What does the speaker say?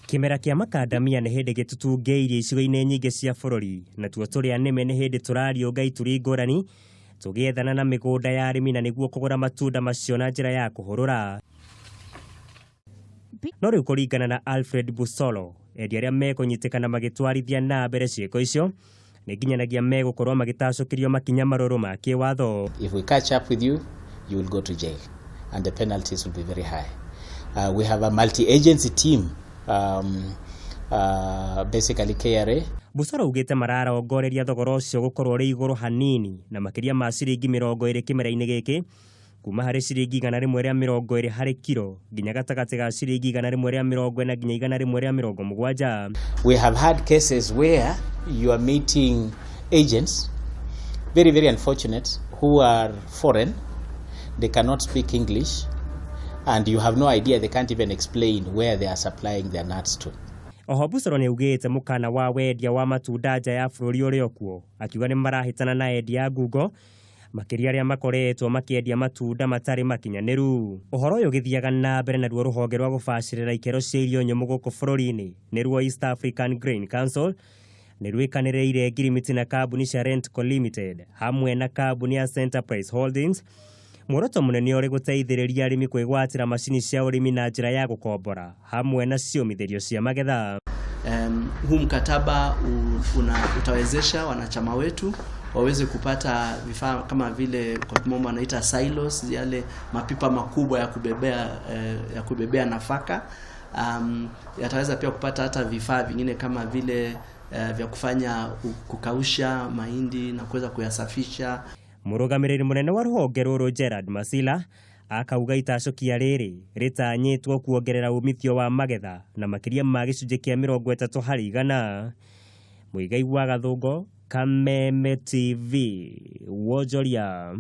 Kĩmera kĩa makandamia nĩ hĩndĩ gĩtutungĩirie icigo-inĩ nyingĩ cia bũrũri, natuo tũrĩa nĩme nĩ hĩndĩ tũrariũnga ituri ngũrani tũgĩethana na mĩgũnda ya arĩmi na nĩguo kũgũra matunda macio na njĩra ya kũhũrũra. No rĩu kũringana na Alfred Busolo, endia arĩa mekũnyitĩkana magĩtwarithia na mbere ciĩko icio nĩ nginyanagia megũkorwo magĩtacũkĩrio makinya marũrũ ma kĩwatho. If we catch up with you, you will go to jail and the penalties will be very high. We have a multi-agency team, basically KRA. Busolo augĩte mararongoreria thogora ũcio gũkorwo ũrĩ igũrũ hanini na makĩria ma ciringi 20 kĩmera-inĩ gĩkĩ, kuma harĩ ciringi 120 harĩ kiro nginya gatagatĩ ga ciringi 140 nginya 170. We have had cases where you are meeting agents, very, very unfortunate, who are foreign, they cannot speak English, and you have no idea, they can't even explain where they are supplying their nuts to. Oho Busolo nĩ augĩte mũkana wa wendia wa matunda nja ya bũrũri ũrĩ okuo, akiuga nĩ marahĩtana na endia a ngungo makĩria arĩa makoretwo makĩendia matunda matarĩ makinyanĩru. Ũhoro ũyũ ũgĩthiaga na mbere, naruo rũhonge rwa gũbacĩrĩra ikĩro cia irio nyũmũ gũkũ bũrũri-inĩ, nĩruo East African Grain Council, nĩ rwĩkanĩrĩire ngirimiti na kambuni cia Rentco Limited hamwe na kambuni ya Centerprise Holdings, muoroto mũnene ũrĩ gũteithĩrĩria arĩmi kwĩgwatĩra macini cia ũrĩmi na njĩra ya gũkombora hamwe na ciũmithĩrio cia magetha. Huu mkataba utawezesha wanachama wetu waweze kupata vifaa kama vile kwa kimombo wanaita silos, yale mapipa makubwa ya kubebea nafaka. Yataweza pia kupata hata vifaa vingine kama vile vya kufanya kukausha mahindi na kuweza kuyasafisha. Mũrũgamĩrĩri mũnene wa rũhonge rũrũ Gerard Masila akauga itacũkia rĩrĩ rĩtanyĩtwo kuongerera umithio wa magetha na makĩria ma gĩcunjĩ kĩa 30%. Mũigai wa Gathũngo, Kameme TV, wonjoria.